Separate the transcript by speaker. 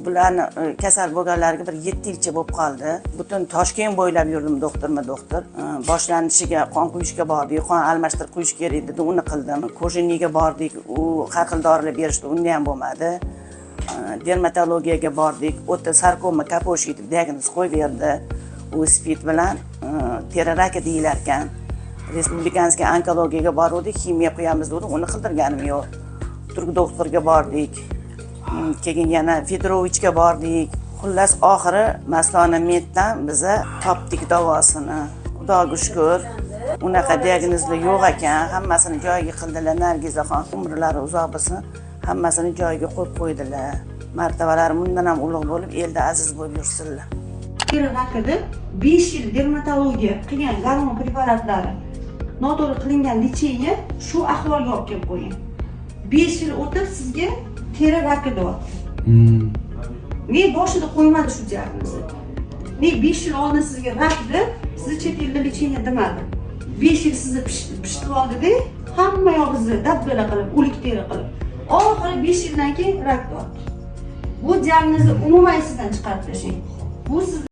Speaker 1: Bularni kasal bo'lganlariga bir 7 yilcha bo'lib qoldi. Butun Toshkent bo'ylab yurdim doktorma doktor. Boshlanishiga qon quyishga bordik, qon almashtirib quyish kerak dedi, uni qildim. Кожный ga bordik, u har xil dorilar berishdi, unda ham bo'lmadi. Dermatologiyaga bordik, u yerda саркома Капоши deb diagnoz qo'yib berdi. U СПИД bilan teri raki deyilar ekan. Республиканский onkologiyaga boruvdik, ximiya quyamiz dedi, uni qildirganim yo'q. Turk doktorga bordik. Keyin yana Fedorovichga bordik. Xullas, oxiri Mastona Meddan biza topdik davosini. Xudoga shukur, unaqa diagnozlar yo'q ekan, hammasini joyiga qildilar. Nargizaxon, umrlari uzoq bo'lsin, hammasini joyiga qo'yib qo'ydilar. Martabalari bundan ham ulug' bo'lib, elda aziz bo'lib yursinlar.
Speaker 2: Teri rakida 5 yil dermatologiya qilgan gormon preparatlari, noto'g'ri qilingan лечение shu ahvolga olib kelib qo'ygan. 5 yil o'tib sizga teri raki deyapti. Ne boshida qo'ymadi shu diagnozni? Ne 5 yil oldin sizga rak deb, sizni chet elda лечение demadi? 5 yil sizni pishitib oldida, hamma yog'ingizni dabdala qilib, o'lik teri qilib, oxiri 5 yildan keyin rak deyapti. Bu diagnozni umuman sizdan chiqarib tashlang. Bu siz